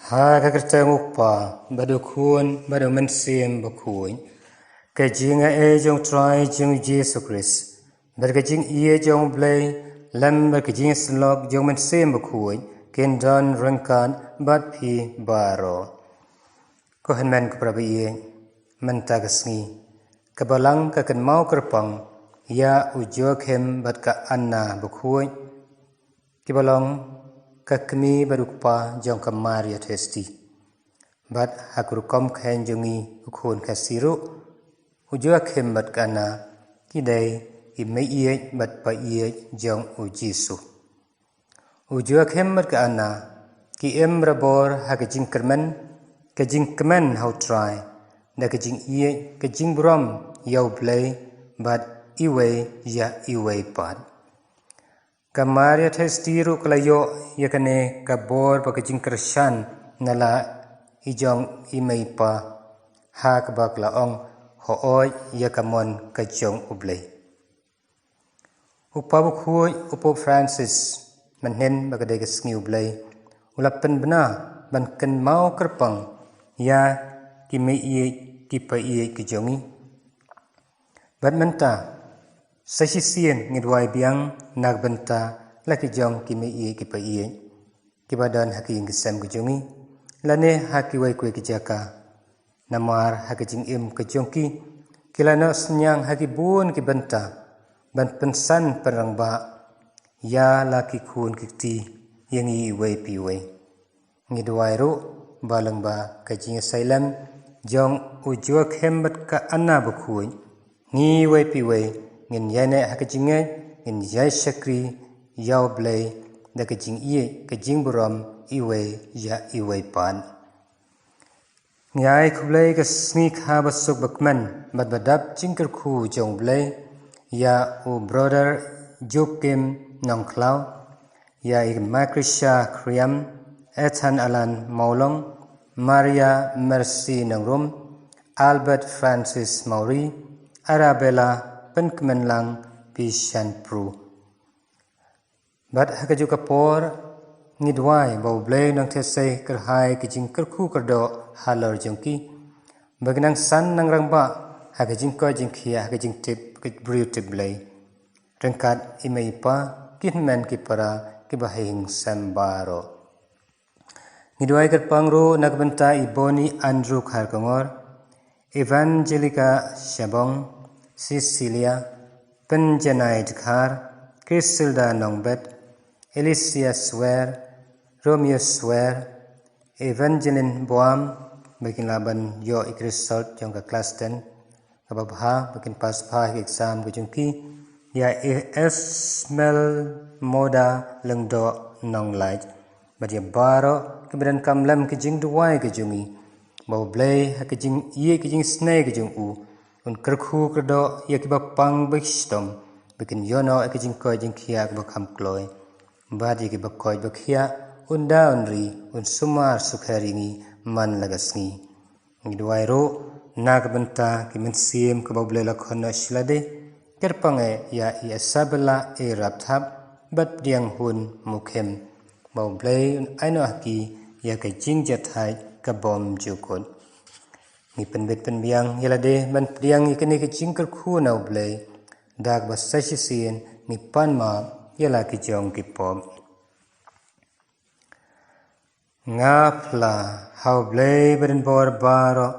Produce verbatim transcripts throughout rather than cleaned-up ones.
Ha ka kyrteng U Kpa, bad U Khun, bad U Mynsiem Bakhuid. Ka jingaiei jong U Trai jong U Jisu Khrist, bad ka jingïeit jong U Blei, lem bad ka jingïasyllok jong U Mynsiem Bakhuid, kin don ryngkat bad phi baroh. Ko hynmen ko para baieit, mynta ka sngi, ka Balang ka kynmaw kyrpang ïa u Joachim bad ka Anna Bakhuid, kiba long ka kmie bad u kpa jong ka Maria Theisotti. Bad ha ka rukom kheiñ jong ngi, u khun Khasi ruh, u Joachim bad ka Anna ki dei i meiieit bad païeit jong U Jisu. U Joachim bad ka Anna ki im barabor ha ka jingkyrmen, ka jingkmen ha U Trai, da ka jingïeit, ka jingburom ïa U Blei, bad iwei ïa iwei pat. Ka Maria Theisotti ruh ka la ïoh ïa kane ka bor bad ka jingkyrshan na la i jong i mei i pa, ha kaba ka la ong, hooid ïa ka mon ka jong U Blei. U Kpa Bakhuid, u Pope Francis, mynhynnin ba ka dei ka sngi U Blei, u la pynbna ban kynmaw kyrpang ïa ki meiieit ki païeit ki jong ngi. Bad mynta, sa shisien ngi duwai biang na ka bynta la ki jong ki meiieit ki païeit kiba don ha ki ïing ki sem ki jong ngi, lane ha kiwei kiwei ki jaka. Namar ha ka jingim ka jong ki, ki la noh synñiang ha ki bun ki bynta ban pynsan pynrangbah ïa la ki khun ki kti, ïa ngi iwei pa iwei. Ngi duwai ruh ba lyngba ka jingïasailem jong u Joachim bad ka Anna Bakhuid, ngi iwei pa iwei ngin ïaineh ha ka jingngeit, ngin ïai shakri ïa U Blei da ka jingïeit, ka jingburom iwei ïa iwei pat. Ngi ai khublei ka sngi kha ba suk ba kmen bad ba dap jingkyrkhu jong U Blei ïa u brother Joachim Nongkhlaw, ïa i Makrisha Khriam, Ethan Alan Mawlong, Maria Mercy Nongrum, Albert Francis Mawri, Arabella Pynkmenlang Pishanpru. Bad ha kajuh ka por ngi duwai ba U Blei un nang theh sei kyrhai ka jingkyrkhu kyrdoh halor jong ki, ba kin nang san nang rangbah ha ka jingkoit jingkhiah, ha ka jingtip ka briew tip Blei, ryngkat i mei i pa, ki hynmen ki para, kiba ha ïing sem baroh. Ngi duwai kyrpang ruh na ka bynta i Bonnie Andrew Kharkongor, Evangelica Shabong, Cecilia, Pynjanai Dkhar, Crisilda Nongbet, Alicia Swer, Romeo Swer, Evangeline Boam, ba kin lah ban ïoh i result jong ka klas ten kaba bha, ba kin pass bha ha ki exam ka jong ki, ïa i Esmeralda Lyngdoh Nonglait, bad ïa baroh kiba donkam lem ka jingduwai ka jong ngi, ba U Blei ha ka jingïeit ka jingisynei ka jong u, un kyrkhu kyrdoh ïa kiba pang ba shitom, ba kin ïoh noh ïa ka jingkoit jingkhiah kaba kham kloi. Bad ïa kiba koit ba khiah, un da un ri, un sumar sukher ïa ngi man la ka sngi. Ngi duwai ruh na ka bynta ki mynsiem kiba U Blei la khot noh sha lade, kyrpang eh ïa i Isabella A. Rapthap bad Pdiang Hun Mukhim, ba U Blei un ai noh ha ki ïa ka jingjahthait ka bymjukut. Ngi pynbit pynbiang ïa lade ban pdiang ïa kane ka jingkyrkhu na U Blei, da kaba sa shisien ngi pan map ïa la ki jong ki pop. Nga phla ha U Blei Badonbor baroh,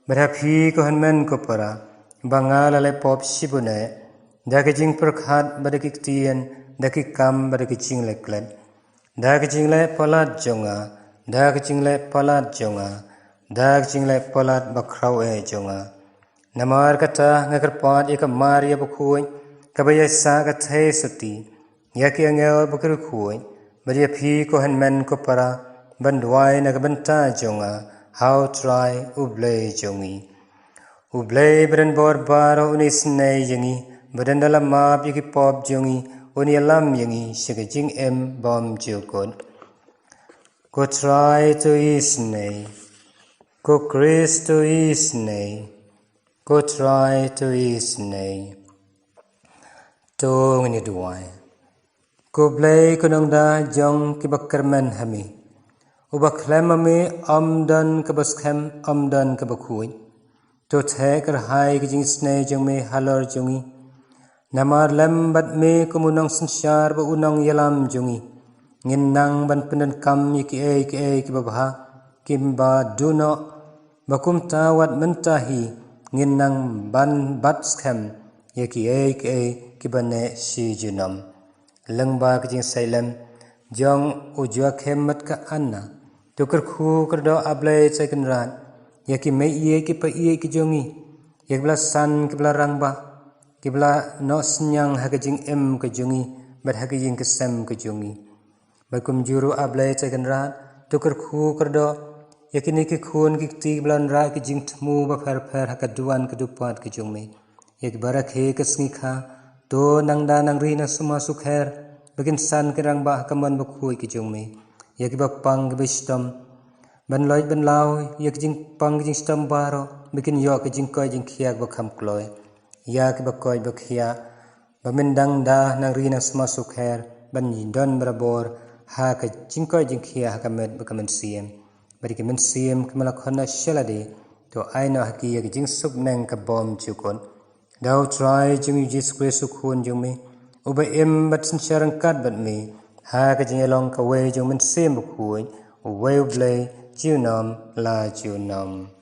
bad ha phi ko hynmen ko para, ba nga la leh pop shibun eh, da ki jingpyrkhat bad da ki ktien, da ki kam bad da ki jingleh klet, da ki jingleh palat jong nga, da ki jingleh palat jong nga, da ki jingleh palat bakhraw eh jong nga. Namar kata nga kyrpad ïa ka Maria Bakhuid, kaba ïaisah ka theisotti, ïa ki angel ba ki riewkhuid, bad ïa phi ko hynmen ko para, ban duwai na ka bynta jong nga ha U Trai U Blei jong ngi. U Blei Badonbor baroh un isynei ïa ngi, bad ynda la map ïa ki pop jong ngi, un ïalam ïa ngi sha ka jingim bymjukut. Ko Trai to isynei, ko Khrist to isynei, ko Trai to isynei. To ngin ïa duwai. Ko Blei ko Nongda jong kiba kyrmen ha me, Uba khlem ma me ym don kaba skhem, ym don kaba khuid. To theh kyrhai ka jingisynei jong me halor jong ngi. Namar lem bad me kum u nongsynshar bad u nongïalam jong ngi, ngin nang ban pyndonkam ïa kiei kiei kiba bha, kiba duh noh, bad kumta wat mynta hi ngin nang ban bat skhem ïa kiei kiei kiba neh shi junom. Lyngba ka jingshai lem jong u Joakim bad ka Anna, to kyrkhu kyrdoh, A Blei Trai Kynrad, ïa ki meiieit ki païeit ki jong ngi, ïa kiba la san, kiba la rangbah, kiba la noh synñiang ha ka jingim ka jong ngi bad ha ka ïing ka sem ka jong ngi. Bad kumjuh ruh, A Blei Trai Kynrad, to kyrkhu kyrdoh ïa kine ki khun ki kti kiba la wanrah ki jingthmu bapher bapher ha ka duwan ka dupad ka jong me. Ïa kiba rakhe ka sngi kha, to nang da nang ri nang sumar sukher, ba kin san kin rangbah ha ka mon bakhuid ka jong me. Ïa kiba pang kiba shitom ban loit ban law ïa ka jingpang ka jingshitom baroh, ba kin ïoh ka jingkoit jingkhiah ba kham kloi. Ïa kiba koit ba khiah, ba men dang da nang ri nang sumar sukher, ban don barabor ha ka jingkoit jingkhiah ha ka met bad ka mynsiem. Bad ïa ki mynsiem kiba la khot noh sha lade, to ai noh ha ki ïa ka jingsuk bneng ka bymjukut. Da U Trai jong ngi Jisu Khrist, u Khun jong me, uba im bad synshar ryngkat bad me ha ka jingïalong kawei jong u Mynsiem Bakhuid, uwei U Blei, junom la junom.